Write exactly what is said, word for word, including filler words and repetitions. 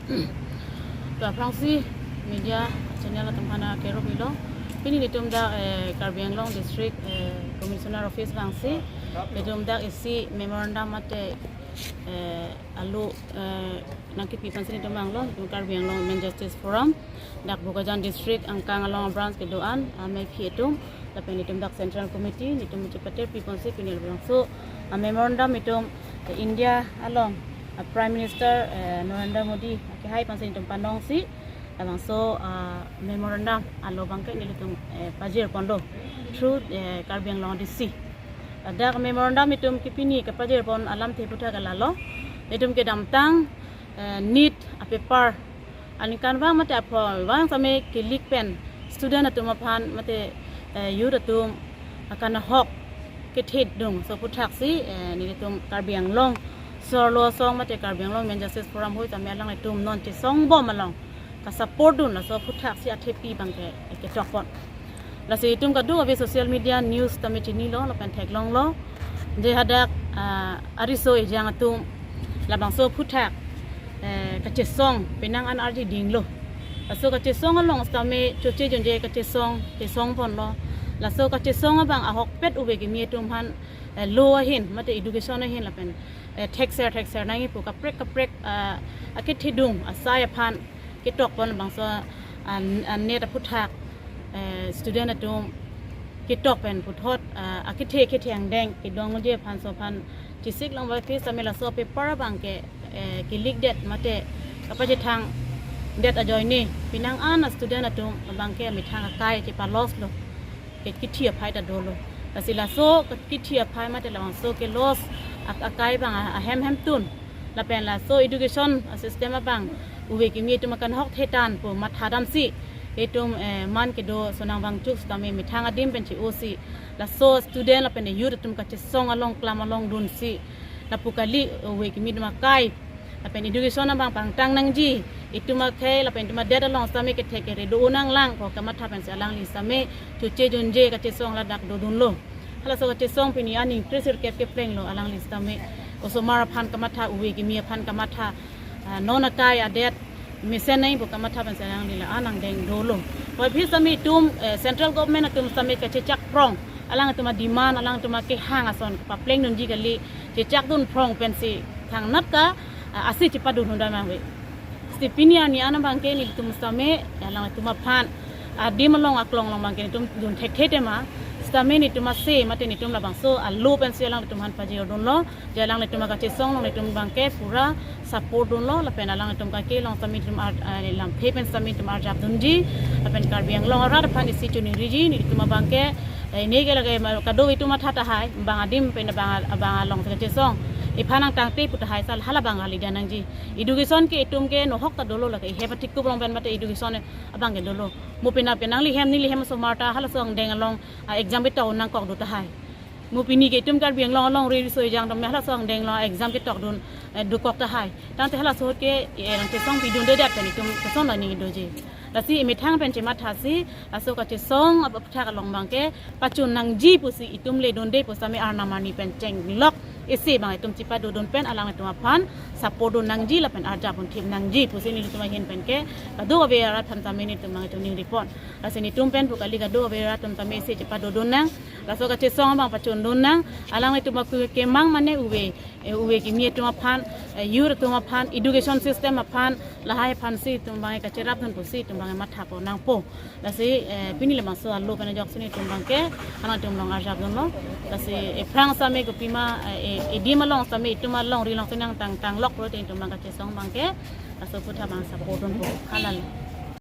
To aphrangsi media channel atum aphan kero pilo. Pini nelitum dak, eh, Karbi Anglong District, eh, Commissioner Office vangsi nelitum dak isi memorandum mate, eh, alo, eh, nangkepi aphansi nelitum vanglo, nelitum Karbi Anglong Women Justice Forum, dak Bokajan District angkang along branch kedo-an amei aphi atum, lapen nelitum dak Central Committee nelitum chepater pi aphansi pini labangso a memorandum nelitum, eh, India along, ah, Prime Minister, eh, Narendra Modi akehai aphansi nelitum panongsi labangso, ah, memorandum alo abangke nelitum, eh, pajir ponlo through, eh, Karbi Anglong D C. Ladak memorandum nelitum ke pini kepajir pon alamthe aputhak ke lalo. Nelitum kedamtang, eh, NEET a paper aningkanvang mate aphrang vang sitame ke-leak pen student atum aphan mate, eh, youth atum akanghok kethedung aso aphuthaksi, eh, nelitum Karbi Anglong Sorlo Asong mate Karbi Anglong Women Justice Forum hui tame alanglitum non chesong bom along ka-support dun aso aphuthaksi athepi abangke ketok pon. Lasi itum kadokave social media news tame chinilo lapen theklonglo. Je hadak, ah, ariso ejang atum labangso aphuthaksi, eh, kachesong penang an arji dinglo. Laso kachesong along sitame choche junje kachesong, chesong ponlo. Laso kachesong abang ahokpet ove kimi atum aphan, eh, law ahin mate education ahin lapen, eh, thekser thekser nangji pu kaprek kaprek, ah, akethedung asai aphan ketok pon labangso an, an NEET aphuthaksi, eh, student atum ketok pen puthot, ah, akethe kethe angdeng kedongji aphanso aphan chesik longvai pi sitame laso paper abangke, eh, ke-leak det mate kapachethang det ajoine penang an a student atum abangke amethang akai chepa-loss lo. Ke kithi aphai ta dolo. Lasi laso ke kithi aphai mate labangso ke-loss ak-, akai abang a-, ahem hemtun. Lapen laso education system abang ove kimi atum akanghok thetan pu mathadamsi itum, eh, man kedo sonang vangchuk sitame methang adim pen che-osi laso student lapen youth atum kachesong along klam along dunsi lapu kali ove kimi atum akai lapen education abang pangtang nangji, itum akhei lapen itum adet along sitame kethek kere do-o nanglang pu kamatha pensi alangli sitame choche junje kachesong ladak dodunlo. Halaso kachesong pini aning three sirkep keplenglo alangli sitame. Osomar aphan kamatha, ove kimi aphan kamatha, ah, non akai adet mesen nangji pu kamatha pensi alangli la-an angdeng dolo. Pu aphi sitame itum, eh, central government atum sitame kachechak phrong, alangtum a-demand, alangtum akehang ason papleng dunji kali, chechak dun phrong pensi thangnat ka, ah, asi chepadun hundai mangve. Sitame pini arni an abangke nelitum sitame, eh, alangtum aphan, ah, adim along aklong along abangke nelitum dun thekthe tema. Sitame nelitum ase mate nelitum labangso alo pensi alangtum aphan pajir dunlo. Je alanglitum akachesong along nelitum abangke pura support dunlo lapen alanglitum kake along sitame nelitum ar-, ah, lamthe pen sitame nelitum arjap dunji. Lapen Karbi Anglong arat aphan isi choningriji nelitum abangke, eh, neke lake ma-, kado itum matha tahai, bang adim pen bang, bang along kachesong iphan nangtangte pu tahai sal hala abang kali dia nangji. Education ke itum ke nohok ta dolo lake, ihe pathik kup along pen mate education abangke dolo. Mo pina penang lihem nelihem osomar ta halaso angdeng along, ah, exam ketok nangkok do tahai. Mo pini ke itum Karbi Anglong alongri riso ejang atum halaso angdeng along exam ketok dun, eh, dokok tahai. Tangte halaso ke, eh, nangchesong pidunde det pen itum kosonlo ning doji. Lasi imethang pen chemathasi laso kachesong aputhak along abangke pachun nangji pusi itum le dunde pu sitame arnam arni pen chenglok isi abang itum chepado dun pen alanglitum aphan support dun nangji lapen arjap un thip nangji pusi nelitum ahin penke kadokave arat aphan sitame nelitum abang itum ningri pon. Lasi nelitum pen pu kali kadokave arat atum sitame isi chepado dun nang. Laso kachesong abang pachun dun nang. Alanglitum akemang mane ove, eh, ove kimi atum aphan, eh, youth atum aphan, education system aphan, lahai aphansi itum abang kacherap dun pusi itum abang matha pon nangpo. Lasi, eh, pini labangso alo pen ajoksi nelitum abangke alangtum along arjap dunlo. Lasi, eh, aphrang sitame kopima, eh, eh, adim along sitame itum alongri along sitame nangtang tanglok pulote itum abang kachesong abangke laso aphutha abang support dunpo. Halalo.